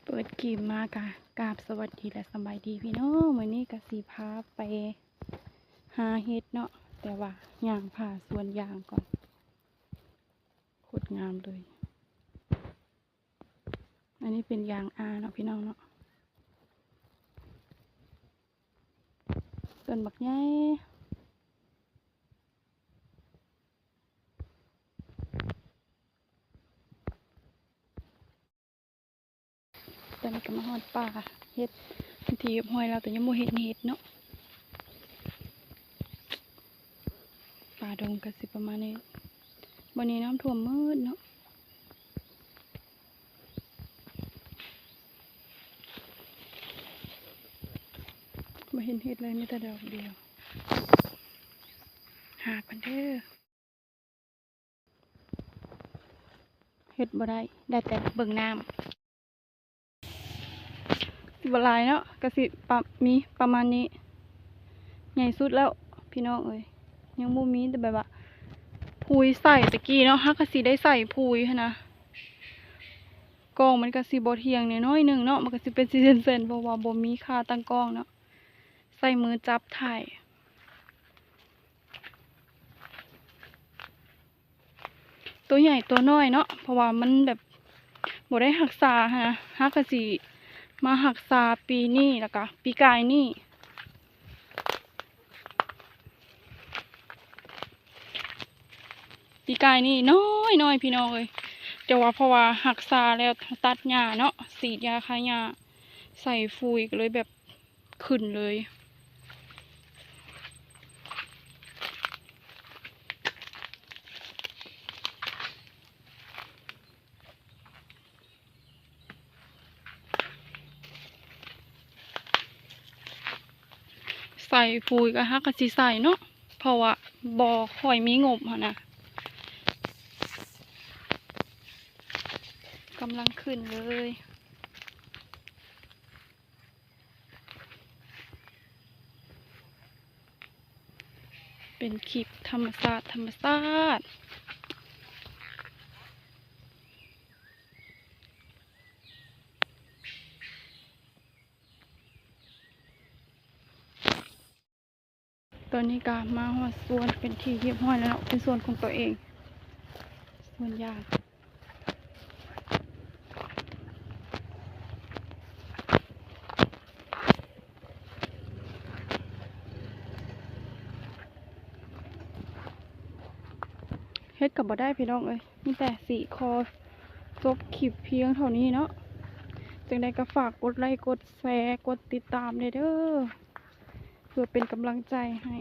ເປີດຄລິບມາກະກາບສະຫວັດດີ ແລະ ສະບາຍດີພີ່ນ້ອງ. ມື້ນີ້ກະຊິພາໄປຫາເຫັດເນາະ, ແຕ່ວ່າຍ່າງຜ່າສວນຢາງກ່ອນ. ໂຄດງາມເລີຍ. ອັນນີ້ເປັນຢາງອາເນາະພີ່ນ້ອງເນາະ, ຕົ້ນບັກໃຫຍ່. ຕອນນີ້ກະມາຮອດປ່າເຫັດເປັນທີ່ຮຽບຮ້ອຍແລ້ວ, ແຕ່ຍັງບໍ່ເຫັນເຫັດເນາະ. ປ່າດົງກະຊິປະມານນີ້. ບັດນີ້ນ້ຳຖ້ວມໝົດເນາະ, ບໍ່ເຫັນເຫັດເລີຍ, ມີແຕ່ດອກດຽວ. ຫາກ່ອນເດີ. ເຮັດບໍ່ໄດ້ ໄດ້ແຕ່ເບິ່ງນ້ຳ. ບໍ່ຫຼາຍເນາະ, ກະຊິປະ ມີປະມານນີ້. ໃຫຍ່ສຸດແລ້ວພີ່ນ້ອງເອີຍ, ຍັງບໍ່ມີ ແຕ່ແບບວ່າຜຸຍໃສ່ ແຕ່ກີ້ເນາະ, ເຮົາກະຊິໄດ້ໃສ່ຜຸຍຫັ້ນນະ. ກ້ອງມັນກະຊິບໍ່ທ່ຽງແດ່ໜ້ອຍໜຶ່ງເນາະ, ມັນກະຊິເປັນສີເສັ້ນໆ ເພາະວ່າບໍ່ມີຂາຕັ້ງກ້ອງເນາະ, ໃຊ້ມືຈັບຖ່າຍ. ໂຕໃຫຍ່ໂຕນ້ອຍເນາະ, ເພາະວ່າມັນແບບບໍ່ໄດ້ຮັກສາຫັ້ນນະ. ເຮົາກະຊິມາຮັກສາປີນີ້ ແລ້ວກະປີກາຍນີ້. ປີກາຍນີ້ນ້ອຍໆ ພີ່ນ້ອງເອີຍ, ແຕ່ວ່າເພາະວ່າຮັກສາແລ້ວ ຕັດຫຍ້າເນາະ, ສີດຢາຂ້າຫຍ້າ ໃສ່ຝຸ່ນ ກະເລີຍແບບ ຂຶ້ນເລີຍ. ໃສ່ຝຸ່ນກະ ເຮົາກະຊິໃສ່ເນາະ, ເພາະວ່າບໍ່ຄ່ອຍມີງົບຫັ້ນນະ. ກຳລັງຂຶ້ນເລີຍ. ເປັນຄລິບທຳມະຊາດ ທຳມະຊາດ. ຕອນນີ້ກະມາຮອດສວນເປັນທີ່ຮຽບຮ້ອຍແລ້ວເນາະ, ເປັນສວນຂອງໂຕເອງ, ສວນຢາງ. ເຮັດກະບໍ່ໄດ້ພີ່ນ້ອງເອີຍ, ມີແຕ່ຊິຂໍຈົບຄລິບພຽງເທົ່ານີ້ເນາະ. ຈັ່ງໃດກະຝາກກົດໄລ້ ກົດແຊ ກົດຕິດຕາມແດ່ເດີ. ເພື່ອເປັນກຳລັງໃຈໃຫ້